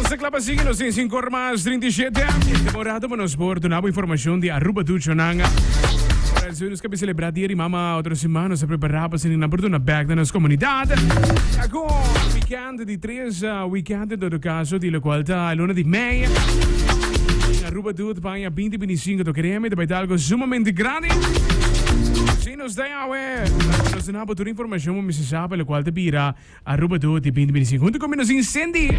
Nos ta kla pa sigui, nos tin 5 or mas 37. E rato pa nos por duna bo informacion di Aruba Duchonan. Ora su nos kabi celebra Dia di Mama otro siman, nos a prepara pa asina nan por duna bek na nos comunidad. Ago weekend di tres weekend en todo caso di locual ta luna di mei. Aruba Dude pa aña 2025 to kereme ta bai ta algo sumamente grandi. Si nos ta awe, nos duna bo tur informacion bo mester sa pa locual ta bira Aruba Dude di 2025. Hunto cu mi nos tin Cindy.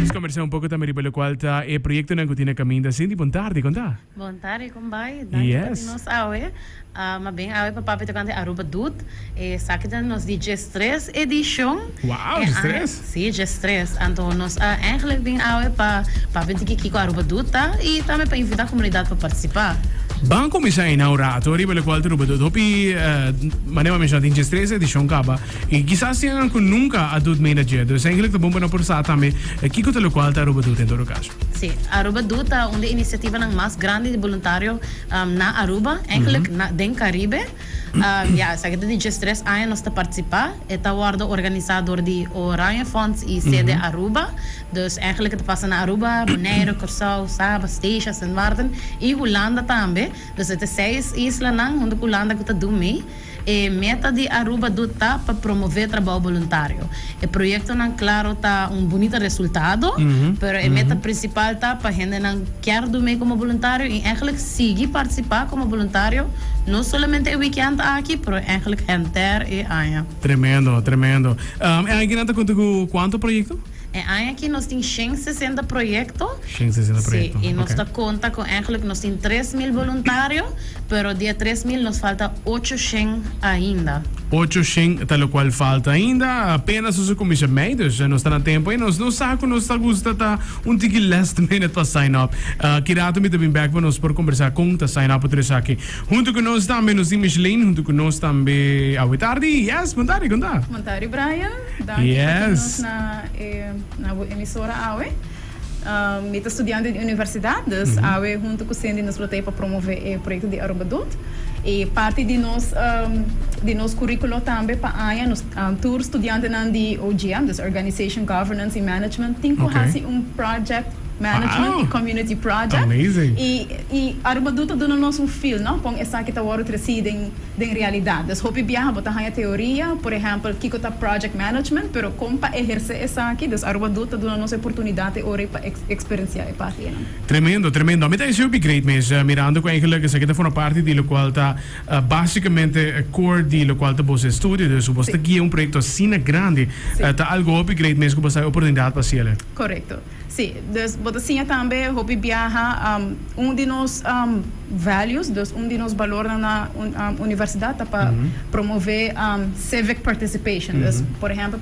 Nos conversa un poco tambe riba locual ta e proyectonan cu tin na caminda. Cindy, bon tardi, con ta? Bon tardi, con bai? Danki pa tin nos awe. Ma ben awe pa papia tocante Aruba Doet. Esaki ta nos di diestres edicion. Wow, diestres? Si, diestres. Anto nos a eigenlijk bin awe pa papia tiki kico Aruba Doet ta y tambe pa invita comunidad pa participa. Ban cuminsa einan un rato riba locual ta Aruba Doet. Hopi manera bo a menciona tin diestres edicion caba y kisas tin algu cu nunca a doet mee na dje. Dus eigenlijk ta bon pa no por sa tambe kico ta locual ta Aruba Doet en todo caso. Si, Aruba Doet ta un di e iniciativanan mas grandi di boluntario na Aruba, eigenlijk na den Caribe. Ya, esaki ta di diestres aña nos ta participa. E ta wordo organisa door di Oranje Fonds y Sede Aruba. Dus eigenlijk e ta pasa na Aruba, Bonaire, Curaçao, Saba, Statia, Sint Maarten y Hulanda tambe. Dus e ta seis islanan hunto cu Hulanda cu ta dun mee. E meta di Aruba Doet ta pa promove trabou boluntario. E proyectonan claro ta un bunita resultado, pero e meta principal ta pa hendenan kier do mee como boluntario y eigenlijk sigui participa como boluntario, no solamente e weekend aki, pero eigenlijk henter e aña. Tremendo, tremendo. E aña aki nan ta conta cu cuanto proyecto? E aña aki nos tin shen sesenta proyecto. Shen sesenta proyecto, Sí, y nos ta conta cu eigenlijk nos tin 3000 boluntario, pero di e 3000 nos falta ocho shen ainda. Ocho shen ta locual falta ainda. Apenas nos a cuminsa mei, dus nos ta na tempo y nos no sa cu nos ta gusta ta un tiki last minute pa sign up. Ki rato mi ta bin bek pa nos por conversa con ta sign up pa tur esaki. Hunto cu nos tambe nos tin Micheline hunto cu nos tambe awe tardi. Yes, bon tardi, con ta? Bon tardi Brian, danki pa tin nos na e na bo emisora awe. Mi ta studiante di universidad, dus awe hunto cu Cindy nos lo ta pa promove e proyecto di Aruba Doet. E parti di nos di nos curiculo tambe pa aña nos tur studiantenan di OGM, dus Organization Governance y Management, tin cu haci un project management y community project. Y y Aruba Doet ta duna nos un feel, no, con esaki ta worde treci den den realidad. Dus hopi biaha bo ta haña teoria, por ehempel kiko ta project management, pero kon pa eherce esaki, dus Aruba Doet ta duna nos e oportunidad e ora pa experiencia e parti einan. Tremendo, tremendo. A mi ta hasi hopi great mes, mirando cu eigenlijk esaki ta forma parti di locual ta basicamente core di locual ta boso estudio, dus cu boso ta guia un proyecto asina grandi, ta algo hopi great mes cu boso ta hay oportunidad pa haciele. Correcto. Sí, dus bo ta siña tambe hopi biaha un di nos values, dus un di nos balornan na universidat ta pa promove civic participation. Dus por ehempel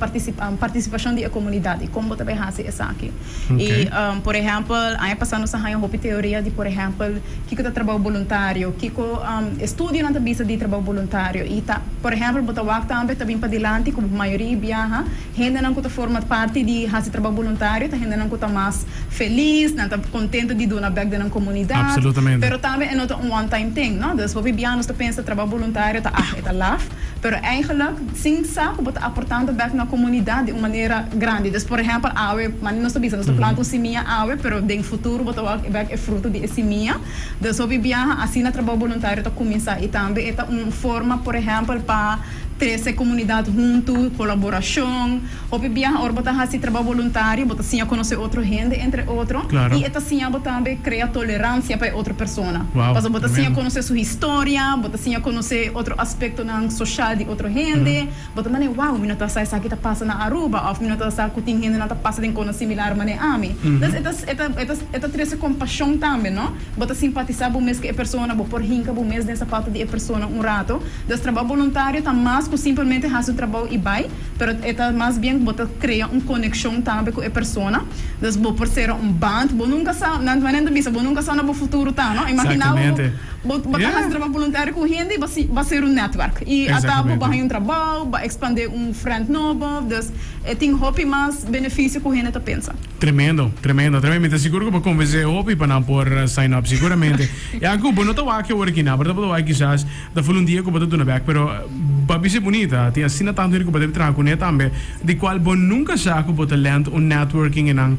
partisipashon di e komunidat i kon bo ta bai hasi esaki. I por ehempel aña pasá nos a haña hopi teoria di por ehempel kiko ta trabou boluntario, kiko estudionan ta bisa di trabou boluntario i ta por ehempel bo ta wak tambe ta bin padilanti ku mayoria biaha Hendenan ku ta forma parti di hasi trabou boluntario ta hendenan ku ta mas felis, nan ta kontento di duna bèk den nan komunidat. Absolutamente. Pero tambe e no ta un one time thing, no? Dus hopi bia nos ta pensa trabou boluntario ta ah, e ta laf. Pero eigenlijk sin sa ku bo ta aportando bèk na komunidat di un manera grandi. Dus por ehèmpel awe, manera nos ta bisa, nos ta planta un simia awe, pero den futuro bo ta wak bèk e fruto di e simia. Dus hopi biaha asina trabou boluntario ta kuminsá i tambe e ta un forma por ehèmpel pa. trese komunidat huntu, kolaborashon. Hopi biaha ora bo ta hasi trabou boluntario bo ta siña konosé otro hende entre otro i e ta siña bo tambe krea toleransia pa e otro persona. Pasobra bo ta siña konosé su historia, bo ta siña konosé otro aspektonan soshal di otro hende. Bo ta manera, wow, mi no ta sa esaki ta pasa na Aruba òf mi no ta sa ku tin hendenan ta pasa den kosnan similar manera ami. Dus e ta e ta e ta e ta trese kompashon tambe, no? Bo ta simpatisá bo mes ku e persona, bo por hinka bo mes den sapato di e persona un rato. Dus trabou boluntario ta mas ku simpelmente hasi un trabou i bai, pero e ta mas bien ku bo ta krea un konekshon tambe ku e persona. Dus bo por sera un band, bo nunka sa, nan manera ta bisa, bo nunka sa na bo futuro ta, no? Imaginá bo. Bo bo ta hasi trabou boluntario ku hende i bo si bo ser un netwerk. I ata bo bo haña un trabou, bo ekspandé un frènt nobo. Dus e tin hopi mas benefisio ku hende ta pensa. Tremendo, tremendo, tremendo. Mi ta sigur ku bo konvensé hopi pa nan por sign up, siguramente. Ya ku bo no ta wak awor aki nan, pero ta bo ta wak kisas ta ful un dia ku bo ta duna bèk. Pero bo a bisa bunita, tin asina tantu hende ku bo debe traha kuné tambe, di kual bo nunka sa ku bo ta lènt un networking einan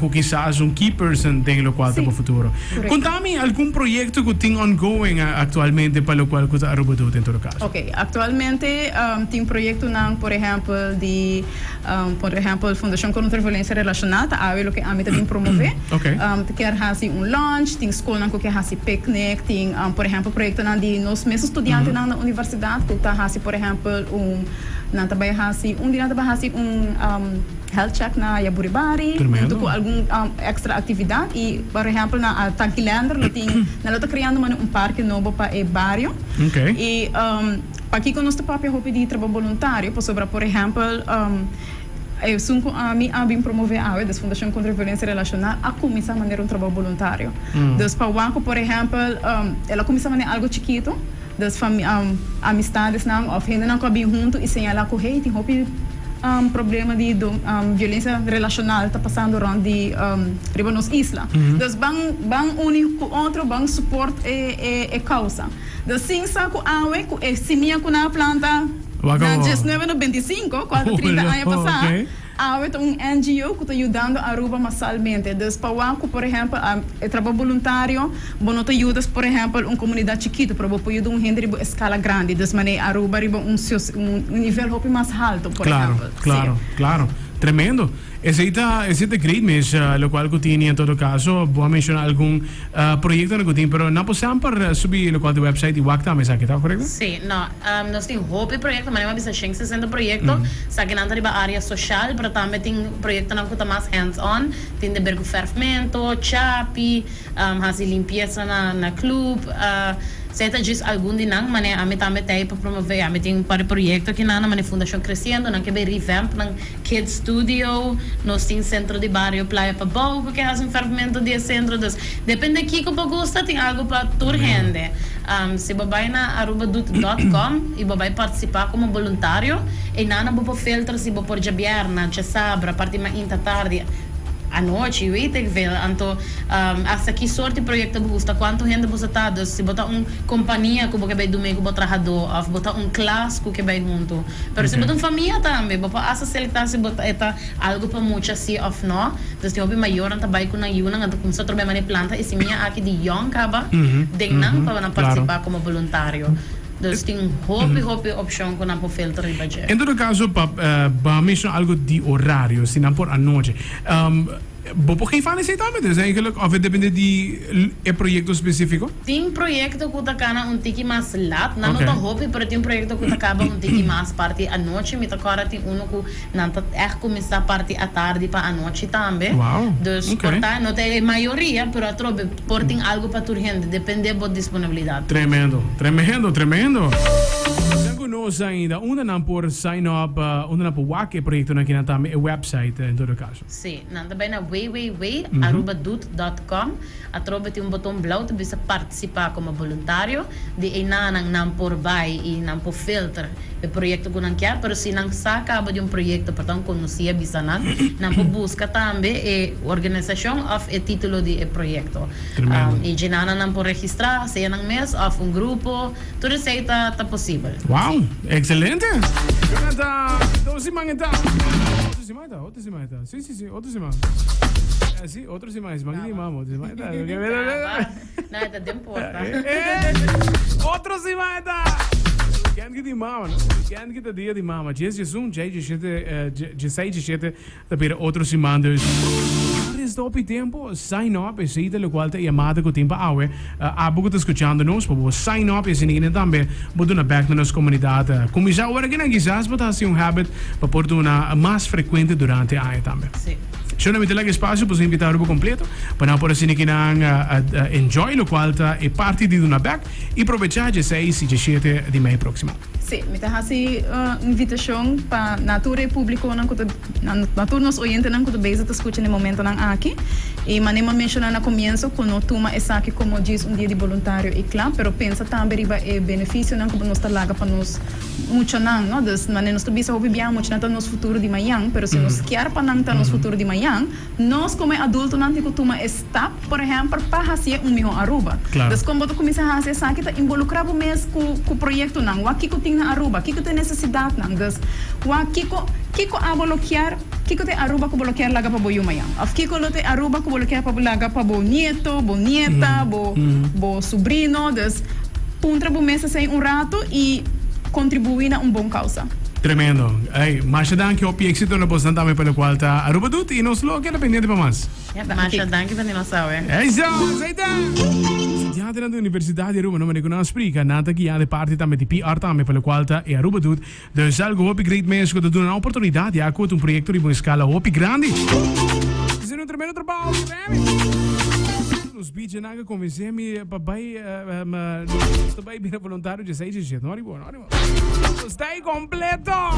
ku kisas un key person den lokual ta bo futuro. Konta mi algun proyekto ku tin ongoing aktualmente pa lokual ku ta Aruba Doet en todo kaso. Ok, aktualmente tin proyektonan por ehèmpel di por ehèmpel Fundashon Kontra Violensia Relashonal ta awe loke ami ta bin promové. Ta kier hasi un lunch, tin skolnan ku ke hasi piknik, tin por ehèmpel proyektonan di nos mes studiantenan na universidat ku ta hasi por ehèmpel un Nan ta bai hasi un di nan ta bai hasi un health check na Yaburibari huntu ku algun extra aktividat i por ehèmpel na Tankilander lo tin nan lo ta kreando mane un parke nobo pa e bario i pakiko nos ta papia hopi di trabou boluntario pasobra por ehèmpel esun ku ami a bin promove awe des Fundashon Kontra Violensia Relashonal a kuminsá manera un trabou boluntario dus pa wak ku por ehèmpel el a kuminsá manera algu chikitu. Dus fami amistadesnan of hendenan ku a bin huntu i señalá ku hey tin hopi problema di violensia relashonal ta pasando rònt di riba nos isla. Dus ban ban uni ku otro, ban suport e e kousa. Dus sin sa ku awe ku e simia ku nan a planta na diesnuebe 95, kual ta 30 aña pasá, Awe ta un NGO ku ta yudando Aruba masalmente. Dus pa wak ku por ehèmpel e trabou boluntario, bo no ta yuda por ehèmpel un komunidat chikitu, pero bo por yuda un hende riba un eskala grandi. Dus manera Aruba riba un un nivel hopi mas haltu, por ehèmpel. Klaro, klaro, klaro. Tremendo. Esei ta esei ta great mes, lokual ku tini en todo kaso. Bo a menshoná algun proyektonan ku tin, pero nan por semper subi lokual ta website i wak tambe esaki, ta korekto? Sí, no. Nos tin hopi proyecto, manera mi a bisa shen sesenta proyecto. Esakinan ta riba area social, pero tambe tin proyectonan cu ta mas hands on, tin de ber cu ferfmento, chapi, haci limpieza na na club. Esey ta djis algun di nan, manera ami tambe ta ey pa promove, ami tin un par di proyecto akinan, manera Fundacion Creciendo, nan ke bay revamp nan kids studio, nos tin centro di bario Playa Pabou cu ke haci un ferfmento di e centro, dus depende kico bo gusta tin algo pa tur hende. Si bo bai na arubadoet dot com y bo bai participa como boluntario, eynana bo por filtra si bo por djabièrna, djasabra, parti mainta, tardi, anochi, weet ik veel. Anto hasta ki soort di proyecto bo gusta, cuanto hende bo sa ta. Dus si bo ta un compania cu bo ke bai du mee cu bo trahadó of bo ta un klas cu ke bai hunto. Pero si bo ta un famia tambe, bo por hasta selecta si bo ta e ta algo pa mucha si of no. Dus tin hopi mayornan ta bai ku nan yunan anto kumsa trobe mane planta e simia aki di yòn kaba den nan pa nan partisipá komo boluntario. Dus tin hopi hopi opshon ku nan por filter riba dje. En todo kaso pa bo menshoná algo di orario si nan por anochi. Bo por geef aan esei tambe dus eigenlijk of e depende di e proyecto specifico? Tin proyecto cu ta cana un tiki mas laat, nan no ta hopi pero tin proyecto cu ta caba un tiki mas parti anochi, mi ta corda tin uno cu nan ta echt cuminsa parti atardi pa anochi tambe, dus por ta no ta e mayoria pero atrobe por tin algo pa tur hende depende bo disponibilidad. Tremendo, tremendo, tremendo. Esnan cu no sa ainda unda nan por sign up, unda nan por wak e proyectonan aki nan tambe e website en todo caso. Sí, nan ta bai na www arubadoet dot com, atrobe tin un boton blauw ta bisa participa como boluntario, di einanan nan por bai y nan por filter e proyecto cu nan kier, pero si nan sa caba di un proyecto por ta un conoci a bisa nan, nan por busca tambe e organisacion of e titulo di e proyecto. Y djinanan nan por registra, sea nan mes of un grupo, tur esey ta ta posibel. Wow, excelente! Jonathan, dos siman e ta. Otro siman e ta, otro siman e ta. Si, si, si, otro siman. Eh, si, otro siman, siman ki mamo, otro siman e ta. No, e ta den porta. Otro siman e ta. Weekend ki di mama, no? Weekend ki ta dia di mama. Djes djesun, djei djeshete, djesei djeshete ta bira otro siman. Dus no resta hopi tempo, sign up, esei ta lokual ta e yamada ku tin pa awe. Abo ku ta skuchando nos, pa bo sign up i asina kinan tambe bo duna bek na nos komunidat. Kuminsá ora kinan kisas bo ta hasi un habit pa por duna mas frekuente durante aña tambe. Sí. Shona mi ta laga espasio pa su invitá Aruba kompleto pa nan por asina kinan enjoy lokual ta e parti di duna bek. I probechá djeseis i djeshete di mei próksimo. Sí, mi ta hasi un invitashon pa na tur e públikonan ku ta, na tur nos oyentenan ku ta bezig ta skucha na e momentonan aki. I manera mi a menshoná na komienso ku no tuma esaki komo djis un dia di boluntario i kla, pero pensa tambe riba e benefisionan ku nos ta laga pa nos muchanan, no? Dus manera nos ta bisa hopi biaha muchanan ta nos futuro di mañan, pero si nos kier pa nan ta nos futuro di mañan, nos komo e adultonan tin ku tuma e stap. Por ehèmpel, pa hasié un mihó Aruba. Claro. Dus kon bo ta kuminsá hasi esaki ta involukrá bo mes ku ku proyektonan. Wak kiko tin na Aruba, kiko ta e nesesidatnan. Dus wak kiko kiko abo lo kier, kiko ta e Aruba ku bo lo kier laga pa bo yu mañan. Òf kiko lo ta e Aruba ku bo lo kier pa bo laga pa bo nieto, bo nieta, bo bo subrino. Dus puntra bo mes esei un ratu i kontribuí na un bon kousa. Tremendo. Ey, masha danki, hopi éxito na bosnan tambe pa lokual ta Aruba Doet i nos lo keda pendiente pa mas. Masha danki pa di nos awe. Eso, esei ta! Studiantenan di Universidad di Aruba no mane ku nan splika, nan ta guia de parti tambe di PR tambe pa lokual ta e Aruba Doet. Dus algu hopi great mes ku ta duna nan oportunidat ya ku ta un proyekto riba un eskala hopi grandi. Hasiendo un tremendo trabao, Remy. Nos bichanan a konvensé mi pa bai, nos ta bai bira voluntario djesei djeshet. No riba, no riba. Nos ta ei kompleto!